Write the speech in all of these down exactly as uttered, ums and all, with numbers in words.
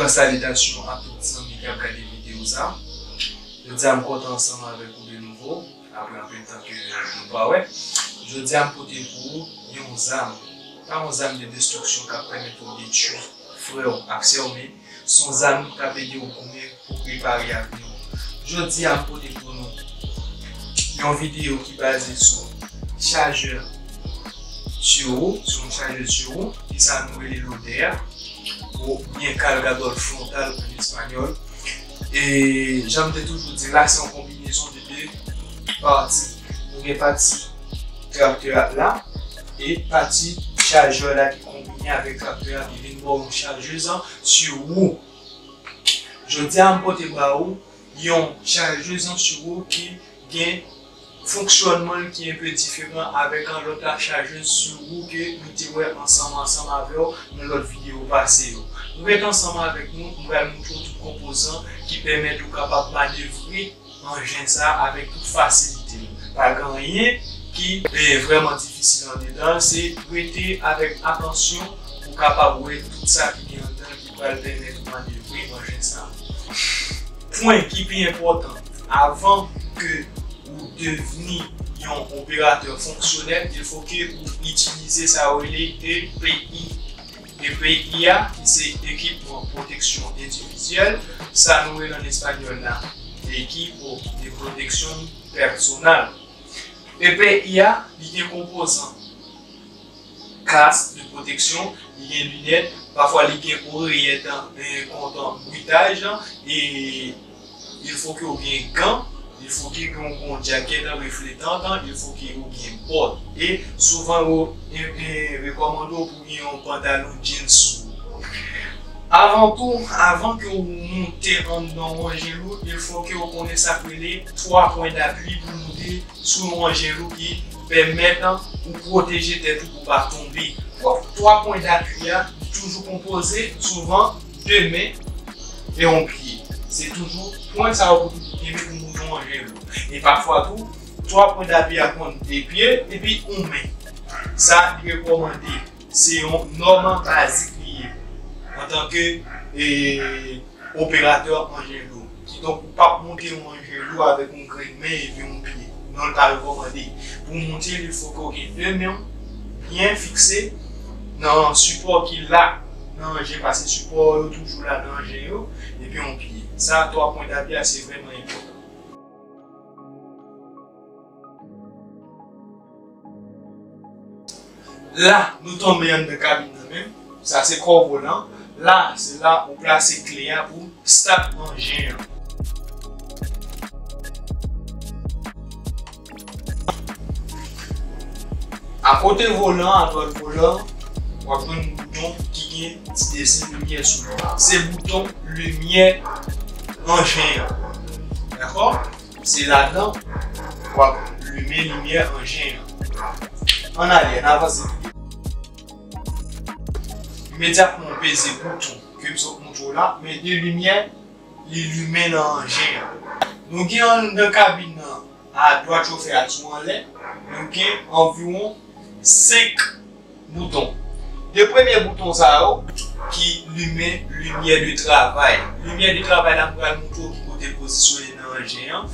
Salitations à tout zanmi k ap gade videyo sa. Jodi a m kontan ansanm avèk ou de nouvo, apre anpil tan ke nou pa wè. Jodi a m pote pou ou yon zam. Pa yon zam de destriksyon k ap pèmèt ou detwi frè w ak sè w, men se yon zam k ap ede w goumen pou prepare avni w. Jodi a m pote pou nou yon videyo ki baze sou chajè siro, sou yon chajè siro, ki sa nou rele lodè a, oubyen cargador frontal an espanyòl. E jan m te toujou di la, se yon konbinezon de de pati. Nou gen pati traktè a la, e pati chajè la ki konbine avèk traktè a ki vin ba w yon chajez an siro. Jodi a m pote ba ou yon chajez an siro ki gen fonksyònman l ki enpe diferan avèk an lòt la chajez siro ke nou te wè ansanm ansanm avè w nan lòt videyo pase yo. Ou ret ansanm avèk nou, m pral montre w tout konpozan ki pèmèt ou kapab manevre anjen sa avèk tout fasilite. Pa gen anyen ki, eh, vrèman difisil andedan, se rete avèk atansyon pou w kapab wè tout sa ki gen anndan ki pral pèmèt ou manevre anjen sa. Pwen ki pi enpòtan, avan ke ou devni yon operatè fonksyonèl, il faut que ou itilize sa yo rele E P I. E P I a, ki se ekipman pwoteksyon endividyèl, sa nou rele an espanyòl la, equipo de protección personal. E P I a, li gen konpozan kas de pwoteksyon, li gen linèt, pafwa li gen oreyèt, eh, kont an britaj, e il faut que w gen gan, il faut que w gen yon djakèt refletan, il faut que w gen bòt. E souvan yo, eh, eh, rekòmande w pou w gen yon pantalon jeans sou ou. Avan tou, avan ke w moute anndan yon anjen lou, il faut que w konnen sa k rele twa pwen dapui pou w moute sou yon anjen lou ki pèmèt ou pwoteje tèt ou pou w pa tonbe. Twa, twa pwen dapui a, li toujou konpoze souvan de men e yon pye. Se toujou pwen sa yo pou toujou kenbe pou moute yon anjen lou. E pafwa tou, twa pwen dapui a konn de pye epi yon men. Sa li rekòmande, se yon nòm bazik li ye antanke, e, operatè anjen lou. Kidonk, ou p ap moute yon anjen lou avèk yon grenn men epi yon pye. Non, l pa rekòmande. Pou w moute l, il faut que w gen de men w byen fikse nan sipò ki la nan anjen, paske sipò yo toujou la nan anjen yo, epi yon pye. Sa, twa pwen dapui a, se vrèman enpòtan. La, nou tonbe anndan kabin nan menm. Sa se kò volan. La, se la ou plase kle a pou start anjen an. Akote volan, adwat volan, w ap jwenn bouton ki gen ti desen limyè sou li. Se bouton limyè anjen an. Dakò? Se ladan w ap limen limyè anjen an. Ann ale, ann avanse. Imedyatman w peze bouton ke m sot montre w la, men de limyè li limen nan anjen an. Nou gen anndan kabin nan, adwat chofè a tou anlè, nou gen anviwon senk bouton. De premye bouton sa yo ki limen limyè de travay. Limyè de travay la, m pral montre w ki kote l pozisyone nan anjen an.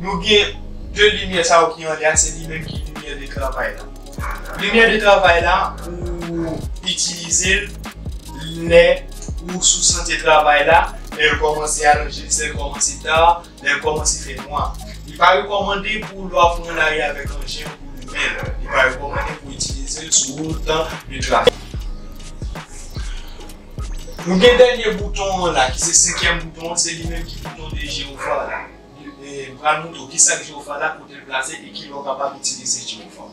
Nou gen de limyè sa yo ki anlè a, se li menm ki limyè de travay la. Limyè de travay la, ou itilize l lè ou sou santye travay la, lè l kòmanse alonje, lè l kòmanse ta, lè l kòmanse fè nwa. Li pa rekòmande pou lè w ap pran lari avèk anjen pou limen l. Li pa rekòmande pou itilize l sou wout de trafik. Nou gen dènye bouton an la, ki se senkyèm bouton an, se li menm ki bouton de jiwofa la. E, m pral montre w kisa k jiwofa la, kote l plase e kilè w kapab itilize jiwofa.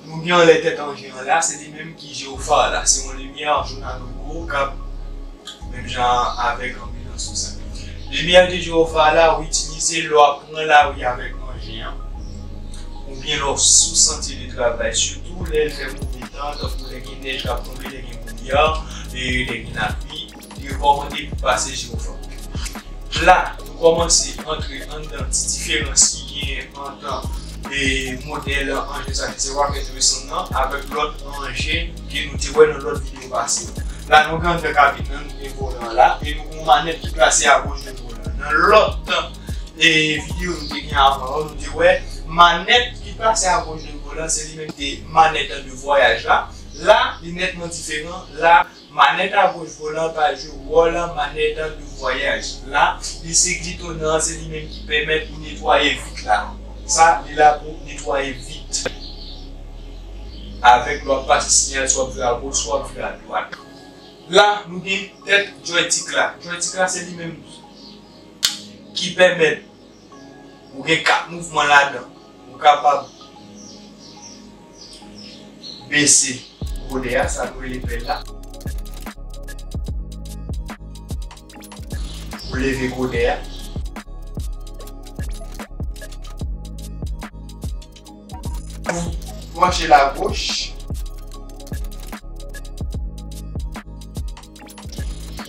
Nou gen anlè tèt anjen an la, se li menm ki jiwofa la. Se yon limyè jòn avèk wo k ap menm jan avèk anbilans ou sa. Limyè de jiwofa la, ou itilize l lè w ap pran lari avèk anjen an. Oubyen lè w sou santye de travay, sitou lè l fè move tan, tankou lè gen nèj k ap tonbe, lè gen bwouya, e lè gen lapli, li rekòmande pou pase jiwofa. La, nou kòmanse antre anndan ti diferans ki genyen ant e modèl anjen sa ki se Rocket Racing nan avèk lòt anjen ke nou te wè nan lòt videyo pase yo. La, nou gen anndan kabin nan, nou gen volan an la, e nou gen yon manèt ki plase agoch de volan an. Nan lòt, e, videyo nou te gen avan yo, nou te wè manèt ki plase agoch de volan, se li menm ki te manèt de vwayaj la. La, li nètman diferan. La, manèt agoch volan pa jwe wòl manèt de vwayaj. La, li se glitonan an, se li menm ki pèmèt ou netwaye vit la. Sa, li la pou netwaye vit. Avèk lè w ap pase siyal, swa w ap vire agoch, swa w ap vire adwat. La, nou gen tèt joystick la. Joystick la, se li menm ki pèmèt ou gen kat mouvman ladan. Ou kapab bese godè a, sa nou rele pèl la. Ou leve godè a. Ou panche l agoch.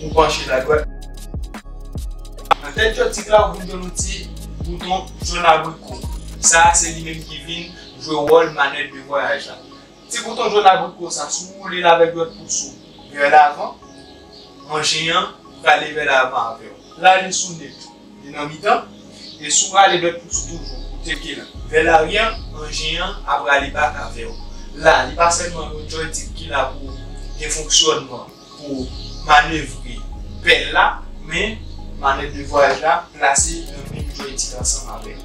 Ou panche l adwat. Nan tèt joystick la, ou vin jwenn yon ti bouton jòn abriko. Sa a, se li menm ki vin jwe wòl manèt de vwayaj la. Ti bouton jòn abriko sa, si w woule l avèk dwèt pous ou vè lavan, anjen an prale vè lavan avè w. La, li sou nèt, li nan mitan, e si w rale dwèt pous ou toujou, ou teke l vè laryè, anjen an ap rale bak avè w. La, li pa sèlman yon joystick ki la pou gen fonksyònman, pou manevre pèl la, men manèt de vwayaj la plase nan menm joystick ansanm avè l.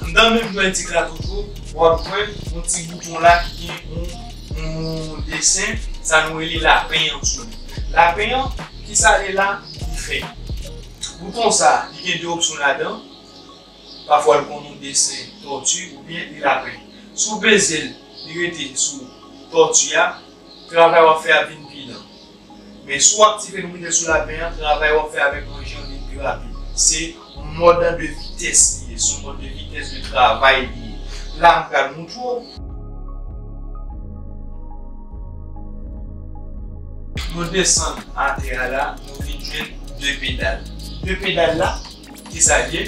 Anndan menm joystick la toujou, w ap jwenn yon ti bouton la ki gen yon, yon desen, sa nou rele lapen an sou li. Lapen an, kisa li la, li fè? Bouton sa, li gen de opsyon ladan. Pafwa, li konn yon desen tòti oubyen li lapen. Si w peze l, li rete sou tòti a, travay w ap fè a vin pi lan. Men si w aktive l, ou mete l sou lapen an, travay w ap fè avèk anjen an vin pi rapid. Se yon mòd de vitès li ye, se yon mòd de vitès de travay li ye. La, m pral montre w. Nou desann atè a la, nou vin jwenn de pedal. De pedal la, kisa l ye?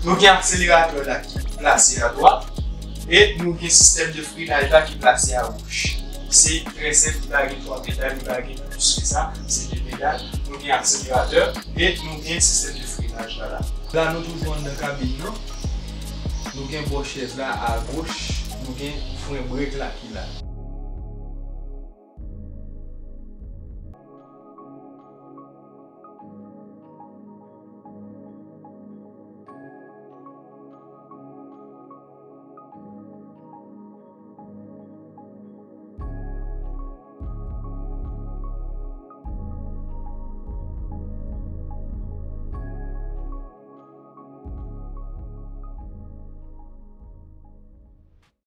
Nou gen akseleratè la ki plase adwat e nou gen sistèm de freinaj la ki plase agoch. Se trè senp, li pa gen twa pedal, li pa gen plis ke sa, se de pedal. Nou gen akseleratè e nou gen sistèm de freinaj la la. La, nou toujou anndan kabin nan. Nou gen bò chèz la agoch, nou gen fren brek la ki la.